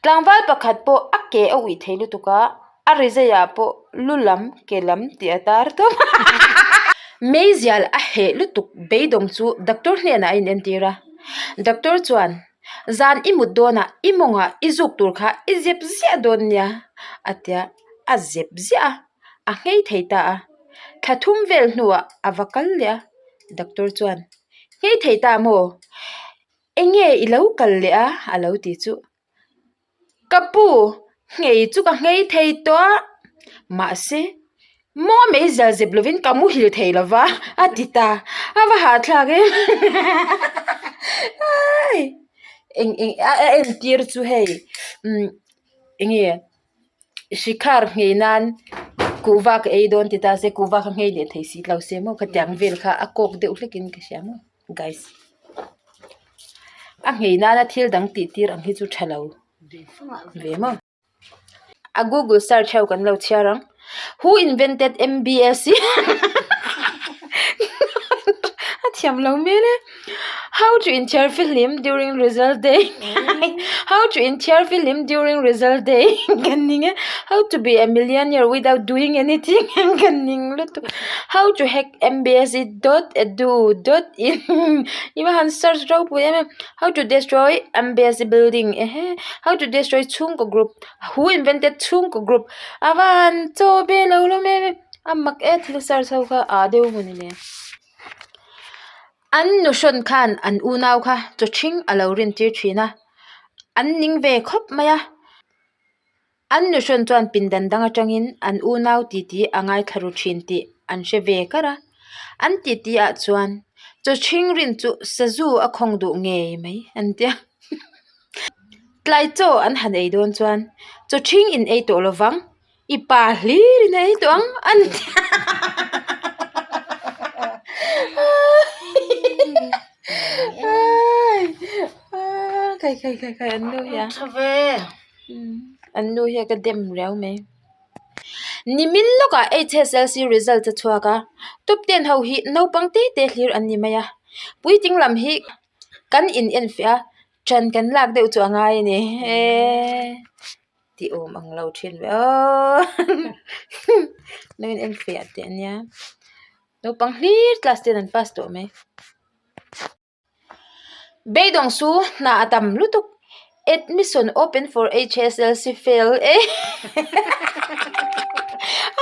Tlangval pakhat pawh a ke a uih thei lutuk a, a rizaiah pawh lu lam ke lam tih a tar tawp a. Meizial a heh lutuk beidawng chu doctor hnenah a inentir a, doctor chuan zan i mut dawnah i mawngah i zuk tur kha i zep ziah dawn nia a tia a zep ziah a, a nghei thei ta a. Thla thum vel hnuah a va kal leh a, doctor chuan nghei thei ta maw? Enge i lo kal leh a? A lo ti chu. Ka pu, nghei chu ka nghei thei tawh a, mahse maw mai zal zep lovin ka muhil thei lo va a ti ta. A va hahthlak em eng eng a entir chu hei umm enge Shikhar nghei nan kuhva ka ei dawn ti ta se kuhva kha nghei leh thei si lo se maw khatiang vel kha a kawk deuh hlek in ka hria maw guys a nghei nana thil dang tih tir ang hi chu tha lo ve maw a google search ho kan lo chhiar ang who invented M_B_S_C a thiam lo hmel e. How to inthiarfihlim during result day How to inthiarfihlim during result day kan ning e How to be a millionaire without doing anything kan ning lutuk How to hack M_B_S_C dot edu dot in i va han search ropui em em How to destroy M_B_S_C building ehe How to destroy chhungkaw group Who invented chhungkaw group a va han chaw ve lo hlawm em em a mak e thil search ho kha ah deuh maw ni le. An nuhrawn khan an unau kha chaw ṭhing a lo rintir ṭhin a, an ning ve khawp mai a. An nuhrawn chuan pindan dang aṭangin an unau titi a ngaithla ru ṭhin tih an hre ve kar a. An titi ah chuan chaw ṭhing rin chu sazu a khawng duh ngei mai an ti a. Tlai chaw an han ei dawn chuan chaw ṭhing in ei tawh lovang. I pa hlir in a ei tawh ang an ti a khai khai khai khai an nu hi a an nu hi a ka dem riau mai nimin lawkah H_S_L_C result a chhuak a top ten ho hi naupang te te hlir an ni mai a puitling lam hi kan in en fiah a ṭan kan lak deuh chu a ngai a ni eee. Tih awm ang lo thin ve aw lo in en fiah teh ania naupang hlir class ten an pass tawh mai beidawng chu hna a tam lutuk admission open for H_S_L_C fail e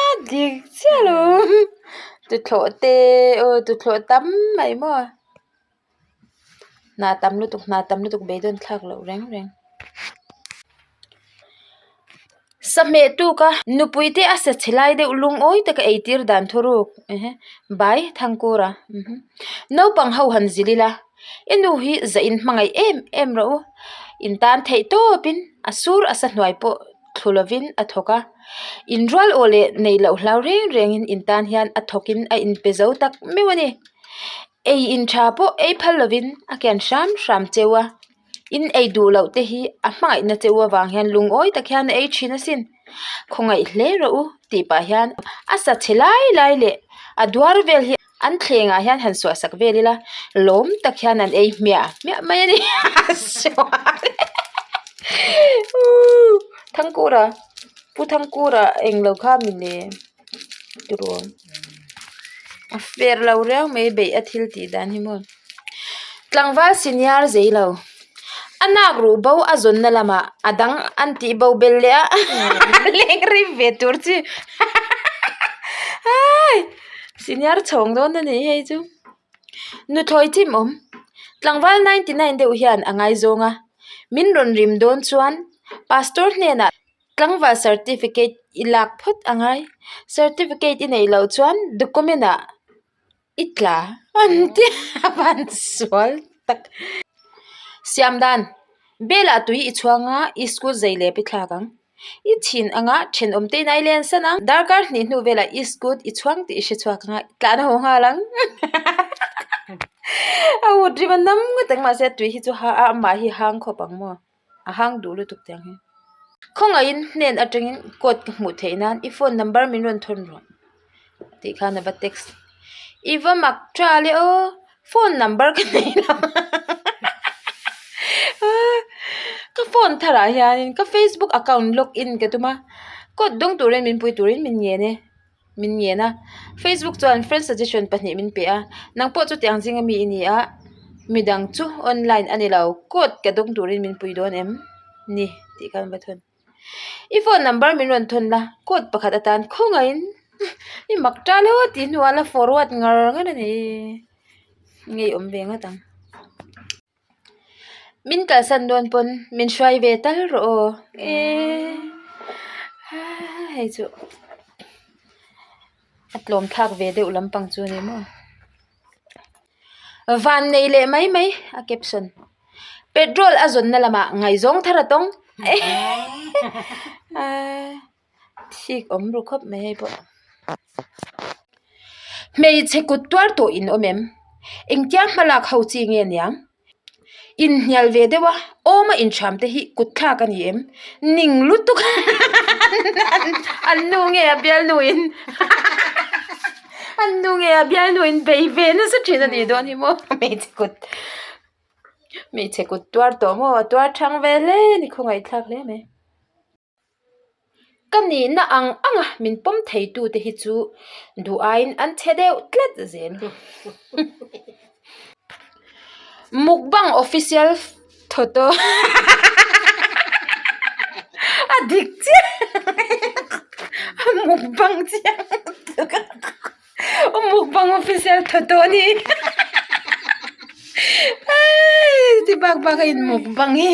a dik chiah lo tuthlawh te aw tuthlawh tam mai maw. Hna tam lutuk hna tam lutuk beidawn thlak loh reng reng. Sahmeh tuk a nupui te a sa chhe lai deuh lungawi taka ei tir dan thuruk ehe bai thangkura naupang ho han zil ila i nu hi zah in hmangaih em em rawh u in tan theih tawp in a sur a sa hnuai pawh thlu lovin a thawk a inrual aw leh neih loh hlau reng reng in in tan hian a thawk in a inpe zo tak meuh a ni. Ei in tha pawh ei phal lovin a kian hram hram cheu a, in ei duh loh te hi a hmangaihna cheu avang hian lungawi tak hian a ei thin asin. Khawngaih hle rawh u tih pah hian a sa chhe lai lai leh a duar vel hi an thleng ah hian han suah sak vel ila lawm tak hian an ei hmiah hmiah mai a ni Thangkura Pu Thangkura englo kha mi le. Tirawn a fer lo riau mai beih a thil tih dan hi maw tlangval senior zei lo a nak ruh bo a zawnna lamah a dang an tih bo belh leh a leng rei ve tur chi hai senior chhawng dawn a nih hei chu nuthlawi chim awm tlangval 99 deuh hian a ngaizawng a min rawn rim dawn chuan pastor hnenah. Tlangval certificate i lak phawt a ngai. Certificate i neih loh chuan document ah i tla an ti a van sual tak. Siam dan, Bel ah tui i chhuang a, i school zei lep i thlak ang. I chhin anga thenawm te in a i len san ang. Darkar hnih hnu velah i school i chhuang tih i hre chhuak ang a, i tlan a haw nghal ang. A ut rim a nam ngawt ang mahse tui hi chu a amah hi hang khawp ang maw. A hang duh lutuk teh ang hi. Khawngaihin hnen atangin code ka hmuh theih nan i phone number min rawn thawn rawh tih khan a va text. I va mak tha le aw phone number ka nei lo. Ka phone tharah hianin ka Facebook account log in ka tum a, code dawng turin min pui turin min ngen e, min ngen a. Facebook chuan friend suggestion pahnih min pe a, nang pawh chutiang zinga mi i ni a, midang chu online a ni lo, code ka dawng turin min pui dawn em ni tih khan va thawn. I phone number min rawn thawn la, code pakhat atan khawngaihin i mak ta lo a tih hnuah la forward ngar ngar a ni. Ngeiawm ve ngawt ang. Min kalsan dawn pawn min hruai ve tal rawh aw eee hei chu a tlawm thlak ve deuh lampang chu a ni maw van nei leh mai mai a caption petrol a zawnna lamah ngaihzawng thar a tawng thik awm ru khawp mai hei pawh. Hmeichhe kut tuar tawh in awm em? Engtia hmalak ho chi nge niang? Inhnial ve deuh a, awma inhram te hi kut thlak a ni em? Ning lutuk an nu nge a bialnu in an nu nge a bialnu in bei ve nasa thin a nih dawn hi maw hmeichhe kut hmeichhe kut tuar tawh maw a tuar thang ve hle a ni khawngaihthlak hle mai. Ka nihna ang anga min pawm theitute hi chu duh aiin an chhe deuh tlat zel. Mukbang official photo a dik chiah a mukbang chiang lutuk a mukbang official photo a ni ti bak bak a in mukbang hi.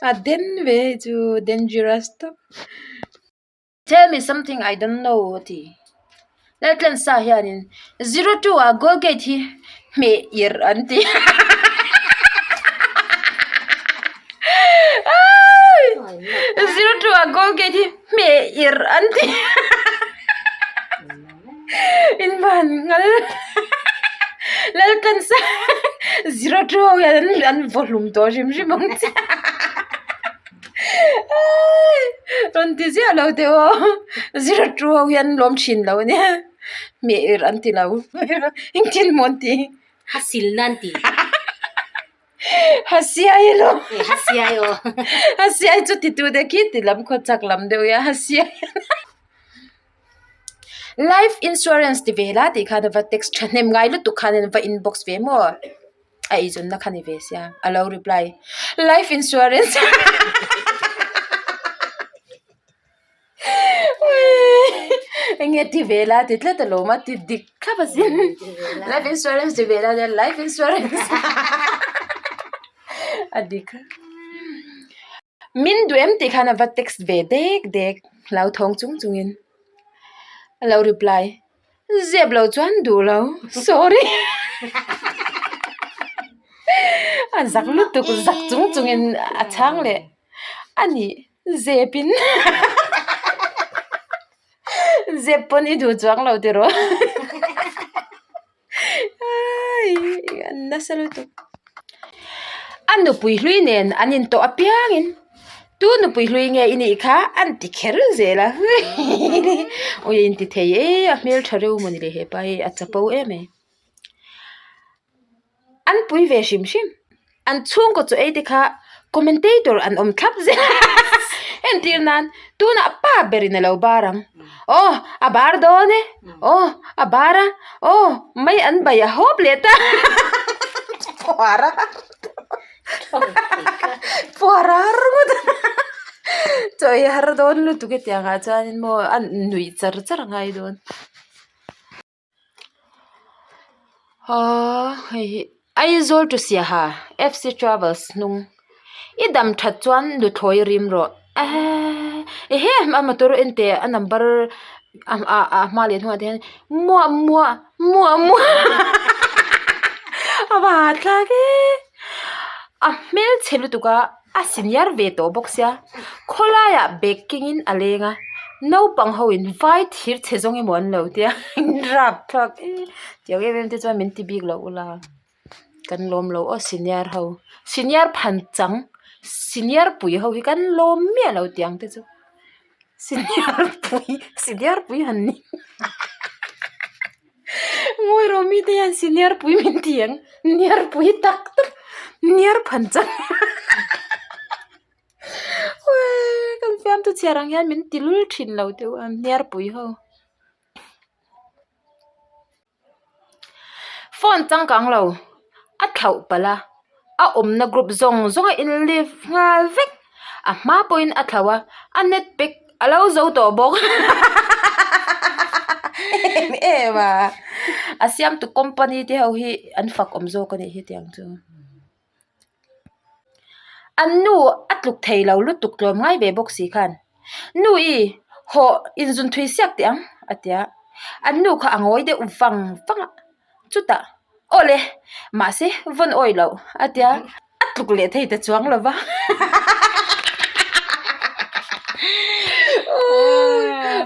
A den ve hei chu dangerous tawp. Tell me something I don't know a ti. Laltlansa hianin 02 ah Golgate hi hmeh irh an ti. 02 ah Golgate hi hmeh irh an ti. Invan nghal Laltlansa 02 ho hian an vaw hlum tawh hrim hrim ang che rawn ti ziah lo teh aw 02 ho hian an lawm thin lo ania hmeh irh an ti lo engtin maw an ti a sil nan ti Hasiai elo Hasiai aw Hasiai chu ti tu te khi ti lam khaw chak lam deuh ia Hasiai Life insurance ti ve la tih khan a va text thahnem ngai lutuk khan a va inbox ve maw a eizawnna kha ni ve sia a lo reply life insurance enge ti ve la ti tlat alawm a ti dik thlap asin life insurance ti ve la nia life insurance a dik min duh em tih khan a va text ve dek dek hlauthawng chung chungin a lo reply Zep lo chuan duh lo sorry a zak lutuk zak chung chungin a chhang leh a nih zep in zep pawn i duh chuang lo tiraw nasa lutuk a nupui hlui nen an intawh apiangin. Tu nupui hlui nge i nih kha an ti kher zel a awi a inti thei e a hmeltha reuh mawni le hepa hi a chapo em mai an pui ve hrim hrim an chhungkaw chaw ei te kha commentator an awm thlap zel entir nan tunah pa berin alo bar ang aw a bar dawn e aw a bar a aw mai an bai a hawp leh ta phuar a. Puar a har ngawt a chaw ei har dawn lutuk hetiang ah chuanin maw a nuih char char a ngai dawn aaa hei hi Aizawl to Siaha F C travels hnung i dam that chuan nuthlawi rim rawh eee ehe a motor en teh a number a hma leh hnungah te hian muah muah muah muah a va hahthlak e a hmelchhe lutuk a a senior ve tawh bawk sia khawlaiah bag kengin a leng a naupang ho in vai thir chhe zawng emaw an lo tia rapthlak e tiang em em te chuan min ti bik loh ula kan lawm lo aw senior ho senior phan chang senior pui ho hi kan lawm miah lo tiang te chu. Senior pui senior pui han ni ngawi rawh mite hian senior pui min ti ang niar pui tak tak niar phan chang. Thawnthu chhiar ang hian min ti lul thin lo teuh a hniarpui ho. Phone changkang lo a thlauh palh a, a awmna group zawng zawng a in live nghal vek a hma pawhin a thlauh a, a net pack a lo zo tawh bawk em em a, a siamtu company te ho hi an fak awm zawk a nih hi tiang chu. An nu a tluk thei lo lutuk tlawm ngai ve bawk si khan, Nu i, hawh inzun thui siak teh ang, a ti a. An nu kha a ngawi deuh vang vang a, chutah, Aw le, mahse vawn awi loh, a ti a, a tluk leh thei ta chuang lo va.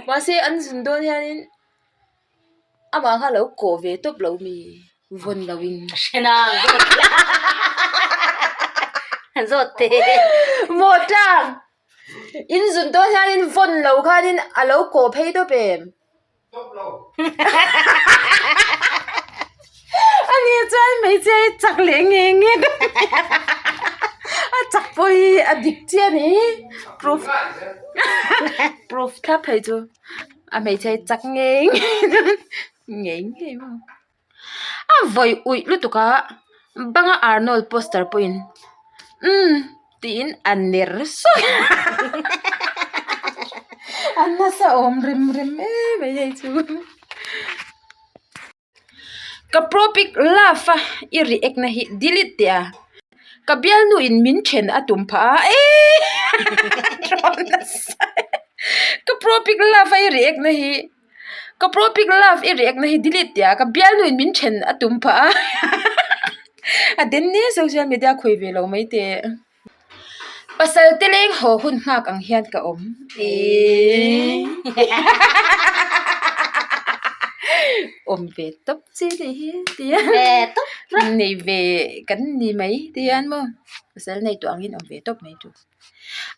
Mahse an zun dawn hianin Amah kha lo kawh ve tawp lo mi vawn lo in. Ka hre na zawt zawt te. Maw tlang in zun dawn hian in vawn lo khan in a lo kawh phei tawp em? Tawp lo. Ani chuan hmeichhia hi chak leh nge nge a chak pawh hi a dik chiah a ni proof proof thlap phei chu. A hmeichhe chak ngei ngei ngei maw a vawi uih lutuk a banga Arnold poster pawhin umm tiin a ner sawk a nasa awm rem rem em mai hei chu. Ka propic love a i react na hi delete teh a, ka bialnu in min then a tum phah a eii ka propic love a i react na hi ka propic love i react na hi delete teh a ka bialnu in min then a tum phah a a den nia social media khawi ve lo mai teh. Pasal te leng haw hun nghak ang hian ka awm eee awm ve tawp chi nih hi ti hian nei ve kan ni mai ti hian maw pasal nei tawh angin awm ve tawp mai tur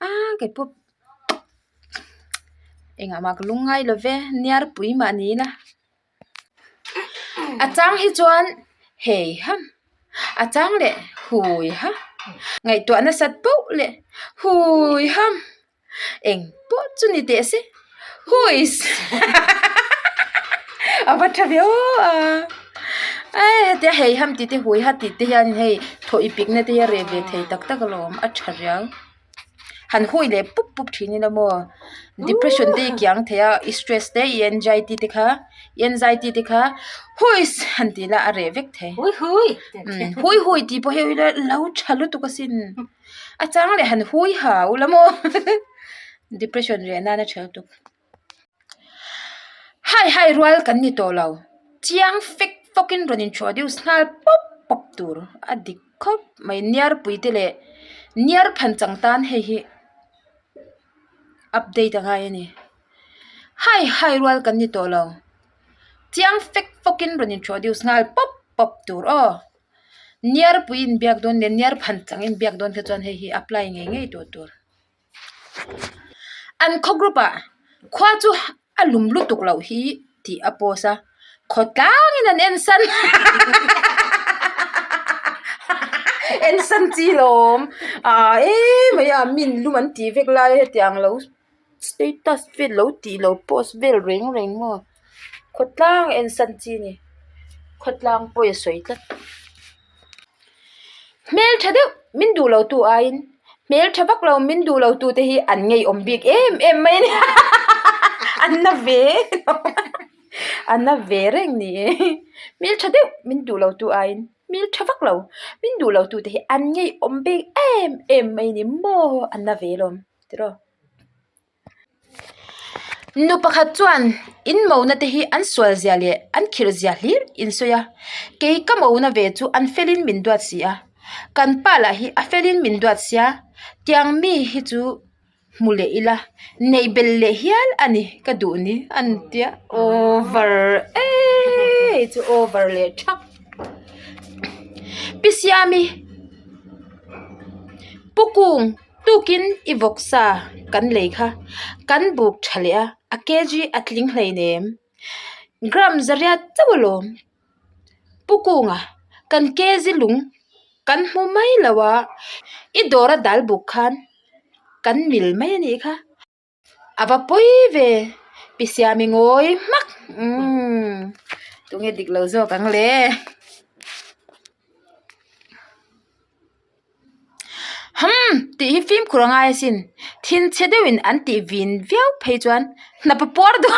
a keipawh engah mah ka lungngai lo ve niarpui mah ni ila. A chang hi chuan hei ham a chang leh hui ha ngaihtuah nasat poh leh hui ham eng pawh chu ni teh se huiss a va tha viau a e hetia hei ham tih te hui ha tih te hian hei thaw ipik na te hi a reh ve thei tak tak alawm a tha riau. Han hui leh pup pup thin ila maw depression te i kiang thei a i stress te i anxiety te kha i anxiety te kha huiss han tih ila a reh vek thei hui hui hui hui tih pawh hi ila lo tha lutuk asin a chang leh han hui ha ula maw depression reh nan a tha lutuk hai hai rual kan ni tawh lo chiang fek fawk in rawn introduce nghal pawp pawp tur a dik khawp mai niarpui te leh niar phan chang tan hei hi update a ngai a ni hai hai rual kan ni tawh lo chiang fek fawk in rawn introduce nghal pawp pawp tur aw niarpui inbiak dawn leh niar phan chang inbiak dawn te chuan hei hi apply ngei ngei tawh tur. An khaw group ah khua chu a lum lutuk loh hi tih a post a khawtlangin an en san en san chi lawm ah emai a min lum an tih vek lai hetiang lo status vel lo tih lo post vel reng reng maw khawtlang en san chi a ni khawtlang pawi a sawi tlat. Hmeltha deuh min duh lo tu aiin hmeltha vak lo min duh lo tu te hi an ngeiawm bik em em mai a ni an na ve an na ve reng ni e hmeltha deuh min duh lo tu aiin hmeltha vak lo min duh lo tu te hi an ngeiawm bik em em mai a ni maw an na ve alawm tiraw. Nu pakhat chuan in mona te hi an sual zia leh an khirh zia hlir in sawi a kei ka mona ve chu an felin min duat si a kan pa lah hi a felin min duat sia tiang mi hi chu hmu leh ila neih belh leh hial a ni ka duh ni an tia over eee chu over leh thak pi siami pu kung. Tukin i vawksa kan lei kha kan buk tha leh a, a kg a tling hleinem. Gram zariat chauh alawm. Pu Kunga, kan kg lung kan hmu mai lo a, i dawr a dal buk khan kan mil mai a nih kha. A va pawi ve, pi Siami ngawi hmak. Umm, tunge dik lo zawk ang le. Humm, tih hi fimkhur a ngai asin. Thinchhe deuhin an tih vin viau phei chuan hnap a puar duh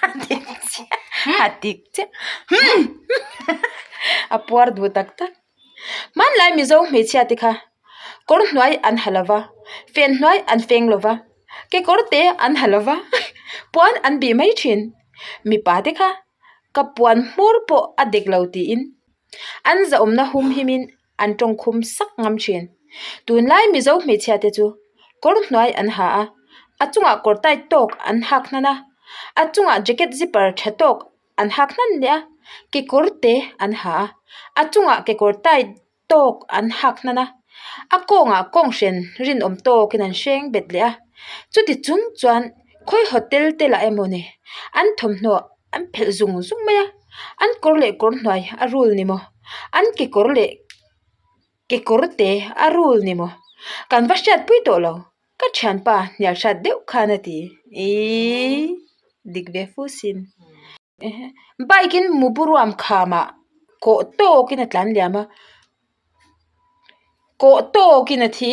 a dik chiah, a dik chiah. Humm, a puar duh tak tak. Hmanlai Mizo hmeichhia te kha kawr hnuai an ha lo va, fen hnuai an feng lo va, kekawr te an ha lo va, puan an bih mai thin. Mipa te kha ka puan hmawr pawh a dek lo tiin an zahawmna hum himin an tawngkhum sak ngam thin. Tunlai Mizo hmeichhia te chu kawr hnuai an ha a, a chungah kawr tight tawk an hak hnan a, a chungah jacket zipper tha tawk an hak hnan leh a, kekawr te an ha a, a chungah kekawr tight tawk an hak hnan a, a kawngah kawnghren rinawm tawkin an hreng bet leh a, chuti chung chuan khawi hotel te lah emaw ni an thawmhnaw an phelh zung zung mai a, an kawr leh kawr hnuai a rul ni maw an kekawr leh kekawr te a rul ni maw kan va hriatpui tawh lo. Ka thianpa hnial hrat deuh khan a ti. Iiii dik ve fu sin. Bike in muburuam khamah kawh tawkin a tlan liam a, kawh tawkin a thi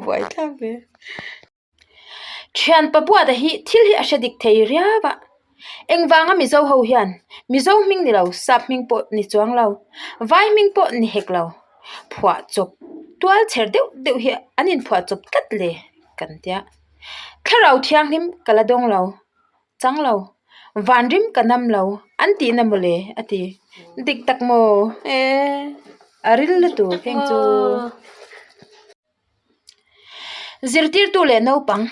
buaithlak ve. Thianpa buata hi thil hi a hre dik thei riau a, engvanga Mizo ho hian Mizo hming ni lo sap hming pawh ni chuang lo, vai hming pawh ni hek lo. Phuah chawp tual chher deuh deuh hi an inphuah chawp tlat le kan tia. Thlarau thianghlim ka la dawng lo, chang lo, vanrim ka nam lo an tihna mawle a ti. Dik tak maw? E, a ril lutuk heng chu. Zirtirtu leh naupang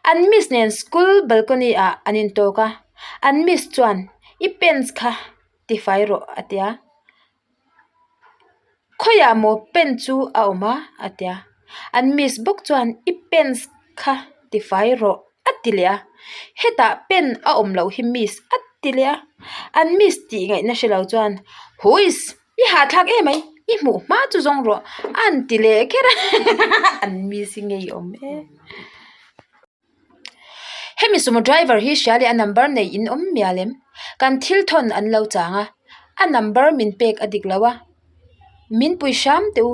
an miss nen school balcony ah an intawk a, an miss chuan i pants kha tifai rawh a tia. Khawiah maw pen chu a awm a? a ti a. An miss bawk chuan i pens kha tifai rawh a ti leh a. Hetah pen a awm loh hi miss a ti leh a. An miss tih ngaihna hre lo chuan Huiss! I hahthlak em mai, i hmuh hma chu zawng rawh a an ti leh kher a. An miss hi ngeiawm em. Hemi sumo driver hi hria leh a number nei in awm mial em? Kan thil thawn an lo chang a, a number min pek a dik lo a, min pui hram teh u,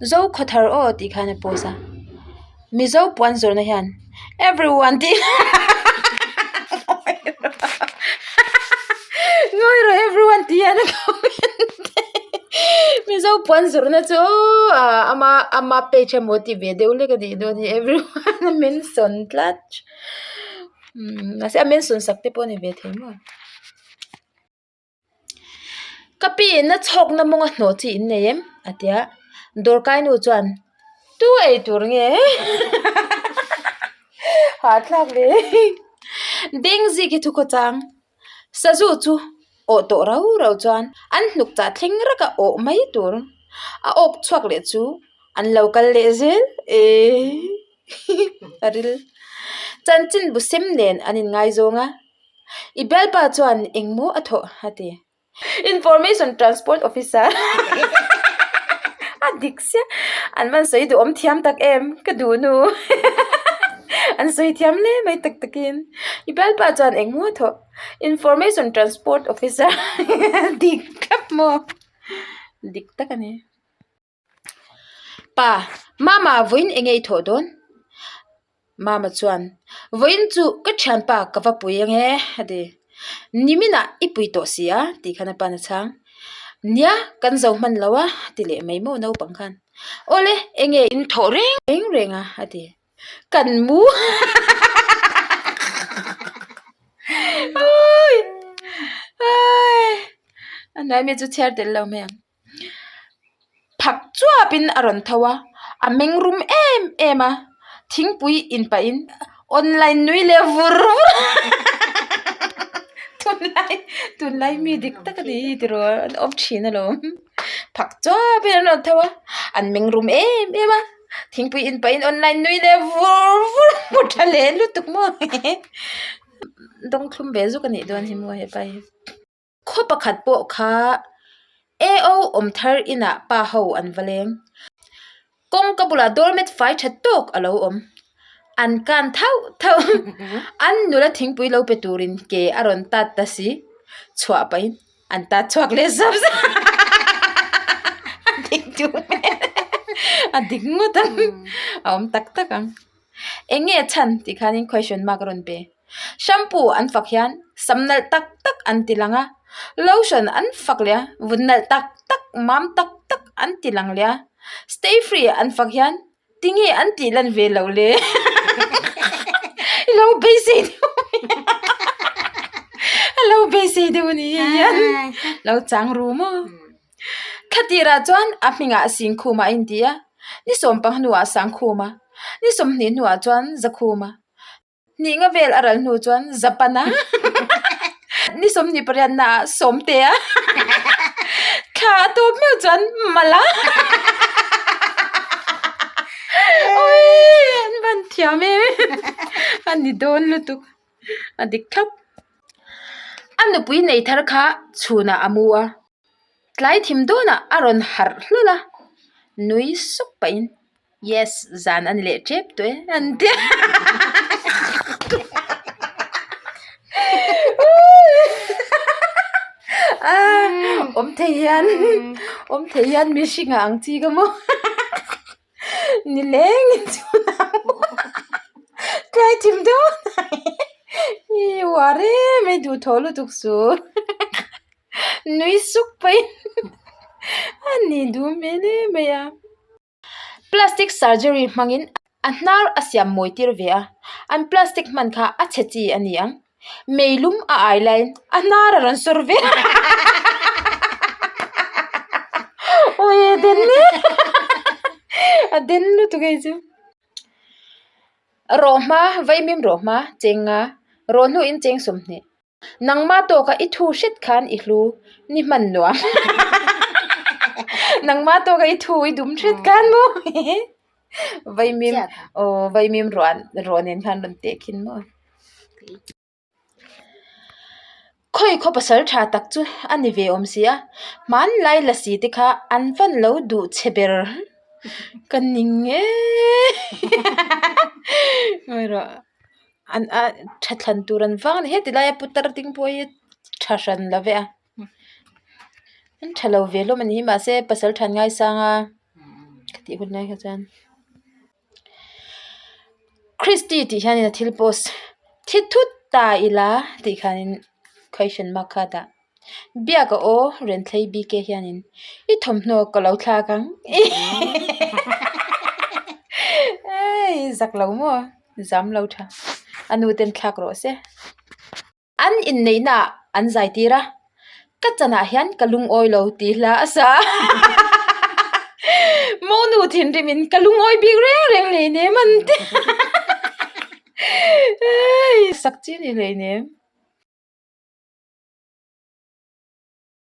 zo khawthar aw tih khan a post a, Mizo puan zawrhna hian everyone tih ngawi rawh everyone tih hian a comment Mizo puan zawrhna chu ah ama ama page emaw ti ve deuh lek a nih dawn hi everyone a mention tlat umm mahse a mention sak te pawh a ni ve thei maw. Ka pi in a chhawkna mawnga hnawh chi in nei em a ti a dawrkai nu chuan tu ei tur nge hahthlak hle dengzik hi thu khawchang. Sazu chu awh tawh rau rau chuan an hnuk chah thleng rek a awh mai tur a awk chhuak leh chu an lo kal leh zel eee a ril chanchin bu sem nen an inngaizawng a i bialpa chuan engmaw a thawh a ti. Information Transport Officer a dik sia an van sawi duhawm thiam tak em ka duh nu an sawi thiam hle mai tak takin i bialpa chuan engmaw a thawh Information Transport Officer dik thlap maw dik tak a ni. Pa, Mama vawiin eng nge i thawh dawn? Mama chuan, Vawiin chu ka thianpa ka va pui ang e, a ti. Niminah i pui tawh si a, tih khan a pa'n a chhang. Nia, kan zo hman lo a, a ti leh mai maw naupang khan. Awle, eng nge in thawh reng reng a, a ti. Kan mu A hnuai mi chu chhiar tel lo mai ang. Phak chuapin a rawn tho a, a meng rum em em a, thingpui in pahin online nui leh vur vur a tunlai tunlai mi dik tak a ni hi tiraw an awm thin alawm phak chuapin an rawn tho a, an meng rum em em a, thingpui in pahin online nui leh vur vur a hmu tha leh lutuk maw dawng thlum ve zuk a nih dawn hi maw hepa hi. Khaw pakhat pawh kha AO awm thar inah pa ho an va leng. Kawngka bulah doormat fai tha tawk a lo awm. An kan thauh thauh. An nula thingpui lo pe turin ke a rawn tat ta si. Chhuah pahin an tat chhuak leh zap zap. A dik duh hmel. A dik ngawt ang. A awm tak tak ang. Eng nge chhan tih khanin question mark a rawn pe. Shampoo an fak hian sam nalh tak tak an ti lang a, lotion an fak leh a, vun nalh tak tak mam tak tak an ti lang leh a, stay free an fak hian tinge an tih lan ve loh le i lo beisei deuh a lo beisei deuh a ni hei hian lo chang ru maw. Thla tirah chuan a hmingah Singkhuma a inti a, ni sawmpang hnuah Sangkhuma, ni sawmhnih hnuah chuan Zakhuma, hnih nga vel a ral hnu chuan Zapana, ni sawmhnih pariatnaah Sawmtea, thla a tawp meuh chuan Mala. Awii an van thiam em a ni dawn lutuk a dik thlap. A nupui nei thar kha chhunah a mu a, tlai thim dawnah a rawn harh hlawl a, nui suk pahin Yes, zan a ni leh tep tawh e an ti a. Awm thei hian awm thei hian mihring ah ang chi ka maw. Ni lengin chhun ang tlai thim dawn i uar em ei duh thaw lutuk suh nui suk pahin a ni duh hmel em mai a plastic surgery hmangin a hnar a siam mawi tir ve a an plastic hman kha a chhe chi a ni ang meilum a ai laiin a hnar a rawn sawr ve awi a den a den lutuk hei chu rawhma vaimim rawhma cheng nga rawh hnuin cheng sawmhnih nangma tawka i thu hret khan i hlu ni hman nuam nangma tawka i thu i dum hret khan maw vaimim aw vaimim ruah rawh nen khan rawn teh khin maw. Khawi khaw pasal tha tak chu a ni ve awm si a, hmanlai lasi te kha an van lo duh chhe ber ka ning e ngawi rawh an a tha thlan tur an vang a ni heti laia putar ding pawh hi tha hran lo ve a an tha lo ve hlawm a ni hi mahse pasal tha an ngaisang a ka tih hun lai kha chuan. Christy tih hianin a thil post thi thut ta ila tih khanin question mark kha a dah biak a aw Renthlei BK hianin i thawmhnaw ka lo thlak ang ei zak lo maw zam lo tha a nu ten thlak rawh se. An inneihna ah an zai tir a, ka chanah hian ka lungawi lo tih hla a sa a Monu thinrimin ka lungawi bik reng reng hleinem an ti a sak chi a ni hleinem.